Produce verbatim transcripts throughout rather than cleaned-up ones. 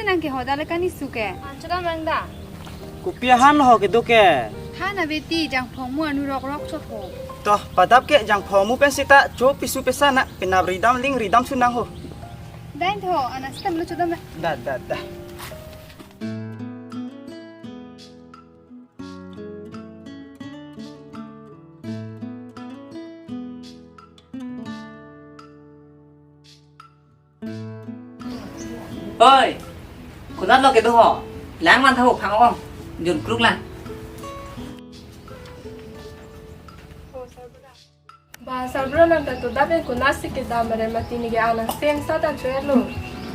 Nang ke hoda le kani suke. Chedam nang da. Kopi ahan ho kedo ke. Han ave ti jangphong mu anu rok rok chot ho. Toh, padap ke jangphong mu pen sita cho pisu pesa na penap ridam ling ridam sunang ho. Dain tho, anas tam lo chedam na. Da, da, da. Oi, konat lo kedo ho? Lang man tha ho phang ong. Jun kruk lang. Ba sarbura nang ta toda pen konatsi kedam re mati neke anang sem sa ta chwe lo.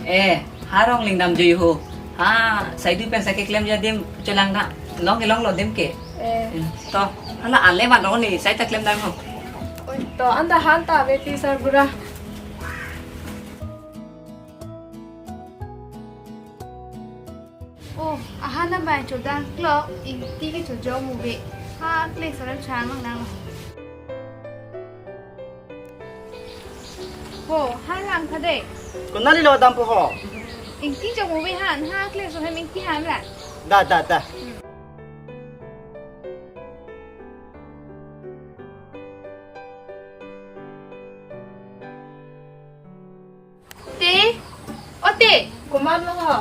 Eh, harong ling dam jui ho. Ha, saidu pen sa keklem ja dim chelang na. Long ke long lo dim ke. Eh. Hmm, to, hala ale mat rong ni, sai ta klem dam ho. Oi, to, anta han ta ave ti sarbura. Oh, ahan na bai chodang klok, ingti ke chojok mu ave. Ha, kle sorang chang mang nang. Ho, ha lang tha de. Konali lo dampo ho. Ingti jok mu ave han, ha, kle so hem ingti han la. Da, da, da. Hmm. Te, o te, komat lo ho?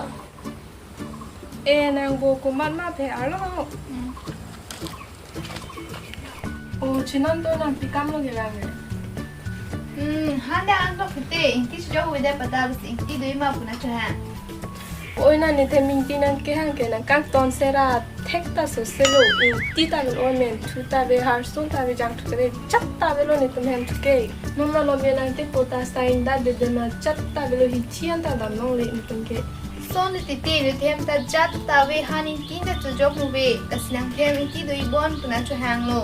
Eh, nang bo komat ma phe arlo ho? Hmm. O, chinon to nang pi kam lo ke lang. Hmm, han da ang to kete, ingti sejok weda pada bes ingti doi ma puna chohang. Oi, nang ne the mingti nang kehang ke nang kangton sera thek ta so selo, ingti ta lo, oi menthu ta ave, harsun ta ave, jangthu ta ave, jat ta avelo netum hem thu ke. Mama lo me nang te pota sain da de de ma jat ta avelo, hithi an ta dam long le netum ke. Son le titi le them ta jat ta ave, han ingti ta chojok mu ave, kasi nang them ingti doi bon puna chohang lo.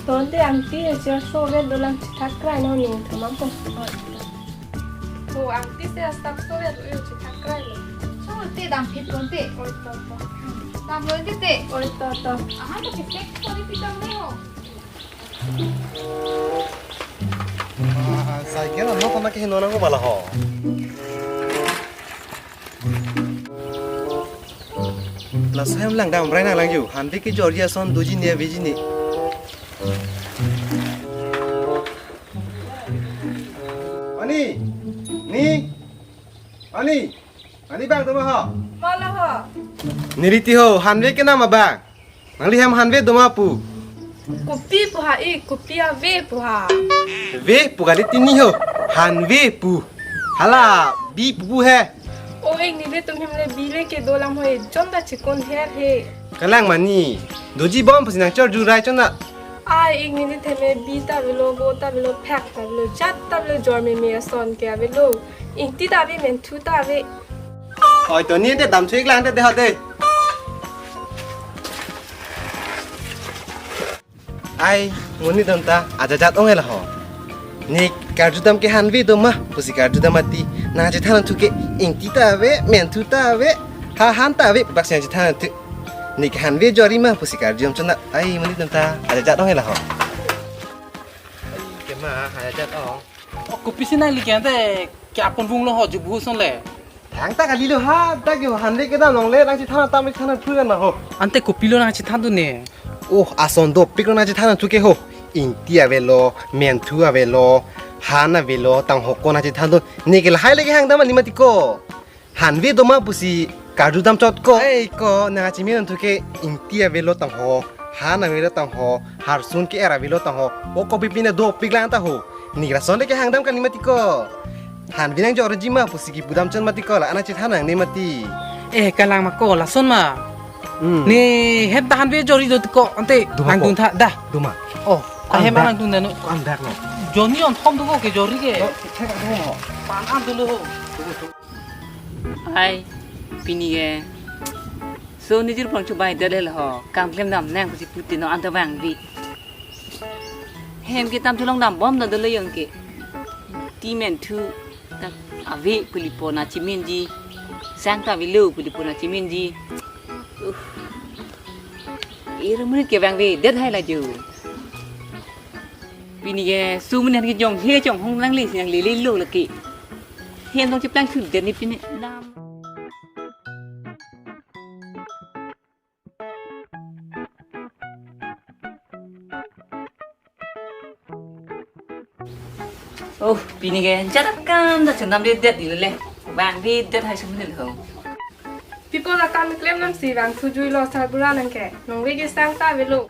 Ton te angti le cher so ave dolang chithak krai no ning thamam po. Ho, angti se asap so ya tu chithak krai lo. So te dam phit lo te. Oi to to. Dam lo te te. Oi to to. Aha, to phit ko ri pitam le ho. Ah, cycle ano kona ke hinona ko bala ho. Laso hem lang dam rai nang lang ju. Hanve kejorji ason doji ne aveji ne. Ani, ni, ani, ani bang doma ho. Mala ho. Neli ti ho, hanve kenam abang. Nangli hem hanve doma pu. Kopi pu ha, eh, kopi ave pu ha. Ve pu kali ti ni ho, hanve pu. Hala, bi pu pu he. O, eh, nelitum hem le bi le kedo lam ho, eh, jon ta chikon her he. Kalang mani, doji bom pusi nang chor jurai chona. Ai, ik neli theme bi ta avelo, go ta avelo, phek ta avelo, jat ta avelo, jor meme ason ke avelo. Ingti ta ave, menthu ta ave. Oi, to ni te dam thu ik lang te de ho de. Ai, monit dam ta ajat ajat ong-e la ho. Ne karjudam ke hanve doma pusi karjudam mati. Nangchethan thu ke ingti ta ave, menthu ta ave, ha han ta ave, bak si nangchethan thu. Ne ke hanve jori ma pusi karjudam chona. Ai, monit dam ta ajat ajat ong-e la ho. Ai, kema ajat ajat ong. O, kopisi nangli ke ante ke apon vung lo ho jubu son le. Thang ta kali lo ha, ta ke hanve kedam long le nangchethan tam chethan thu kan ma ho. Ante kopilo nangchethan tu ne. Oh, ason dopik lo nangchethan thu ke ho. Ingti avelo, menthu avelo, han avelo, tangho ko nangchethan tu. Ne ke lahai le kehang dam kali mati ko. Hanve doma pusi karjudam chot ko. Ai ko nangchimin thu ke ingti avelo tangho, han avelo tangho, harsun ke-er avelo tangho. O kopi pine dopik lang ta ho. Ne lason le kehang dam kali mati ko. Hanve nangjorji ma pusi kipudam chot mati ko la, nangchethan nangne mati. Eh, kalang ma ko lason ma. Hmm. Ne hem ta hanve jori do ko ante. Duma nang ko. Dun tha da. Duma. Oh, ko ahem andak. Nang dun da no. Ko andak lo. Joni on thom do ko ke jori ke. Oh, thek do mo. Pan an do lo ho. Ai, pini ke. So nijir pang chubai dalel ho. Kam klem dam nang pusi putin no anta vangve. Hem ke tam thu long dam bom da dolo yong ke. Ti menthu ta ave pu le po nangchiminji. Sang ta avelo pu le po nangchiminji. Uh. Ir munit ke vangve det hai la jo. Pini ke su munit ke jong he jong hong lang le si nang le le lo lake. He nong chiplang su det ni pini dam. Oh, pini ke jat akam ta chundamdedet dilo le. Vangvedet hai sumil ho. Pi apot akam keklem lam si vangthu juilo sarbura nang ke. Nong ve ke sang ta avelo.